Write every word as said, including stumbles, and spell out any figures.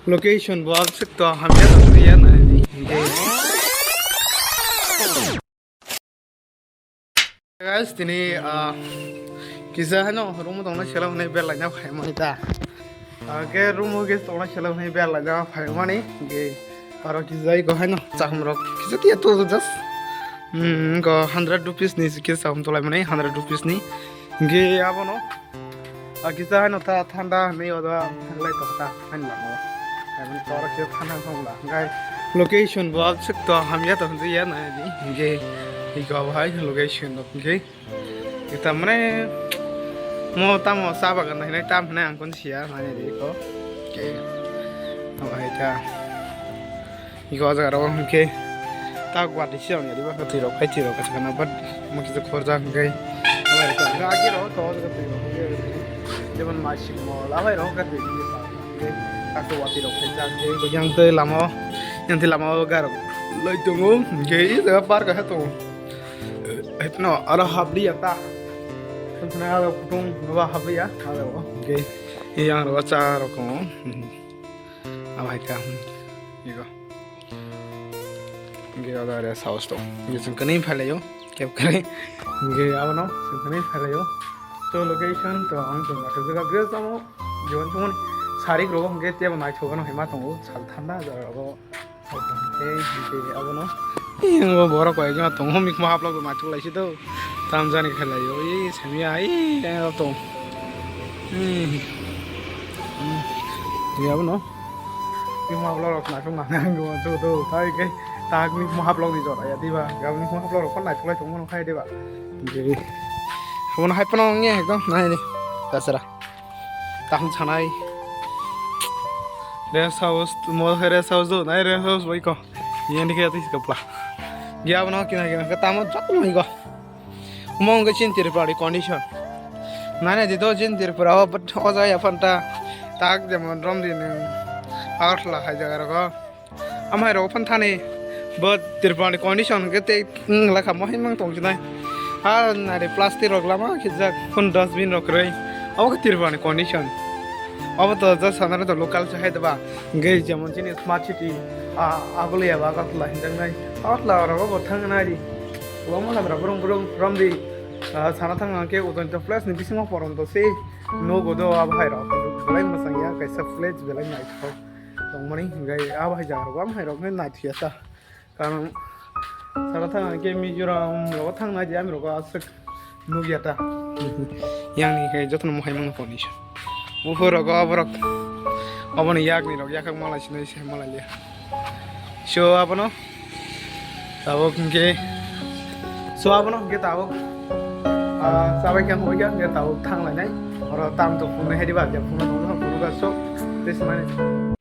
Location bo aswk to hamya tongwi ya nai di. Guys, tini, ah, kisa hano room tongna sela hwnwi bel laina phaimani ta. Ah, ke room o guys tongna sela hwnwi bel laina phaimani. Ke aro kisa iko hano chahum rok kisa tiya to just. Hmm, ko hundred rupees ni kisa chahum tolai mani, hundred rupees ni. Ke abono. Ah, kisa hano ta thanda hwnwi oda lai to ta hwnwi lamo. Aboni tor khe thanda song la. Gai location bo aswk to hamya to hwnwi ya nai di. Hingke iko bo hai location rok hingke. Kita mane mo tamo sa bagan hinai tam hinai ang kon siya mane di ko. Ke. Abo hai ta. Iko jaga ro hingke ta guwati si ong yari ba twi rok phai twi rok kachikana but mo kisa khorjak hingke. Abo hai ta. Agi ro to jaga twi rok hingke. Jemon masik mo la hai ro ka twi hingke. Ako wati rok khe jak je yang tei lama o, yang tei lama o gar loi tongo, hingke i jaga park khe tongo. Hetno aro habli ya ta. Tonsona aro kutung ba habli ya, aro hingke i yang ro cha rok tongo. Abo hai ta. Iko. Hingke aro rest house tong. Hingke chwng kwnwi phailaio, keb kwrwi. Hingke abono chwng kwnwi phailaio. To location to ang chwng naithok jaga dress tamo. Jemon chumon sarik rogo hingke tebo naithok ano hima tongo sal thanda jaga rogo. Hingke hingke abono. Ang bo borok koi jona tongo mikma haplok naithok laisi do. Tamjani khalai o, ee, samiya, ee, ee, tong. Ee. Hmm. Ee, abono. Mikma haplok rok naithok nang, ang bo, do, do, tai ke, tak mikma haplok ni jora ya, diba? Gaboni mikma haplok rok phano naithok lai tongmano khai, diba? Ee. Abono hai phano nge, ekdom, nai ni. Tasara. Taham sanai. Rest house, mo rest house do, nai rest house bai ko. Yen ke ati kapla. Gya bana kina kina ke tamo jat mo igo. Mo nge chin Tripura ni condition. Nai nai di do chin Tripura o, but o jaya phanta tak jemon rom di ni. Agartala hai jaga rogo. Amhai rok phan thani bo Tripura ni condition ke tei wng lakha mohai mang tong jinai. Ha nari plastic rok lama khijak phun dustbin rok kwrwi. Abo khe Tripura ni condition. Abo to just sana to local se hai deba. Nge jemon chini smart city a Agolia ba Agartala hinjak nai. Agartala rok bo thang nai ri. Kwbangma ladra burung burung from di sana thang ke Ujjain place ni bisingo poronto se nogo do abo hai rok. Belai mwsang ya kaisa place belai naithok. Tongmani hingke abo hai jaga rok, abo hai rok nai naithiya ta. Karon sara thang ke Mizoram rogo thang nai di, ami rogo aswk nukya ta. Yang ni khe jotono mohai mangno condition. Buphur rogo aborok, aboni yak ni rok yakhak malai sinai se malai liya. So abono tabuk hingke, so abono hingke tabuk, ah, sabai khe hoi khe hingke tabuk thang lai nai. Oro tam to phungnai hai di ba, je phungnai tong phunuk aswk, tei sinai.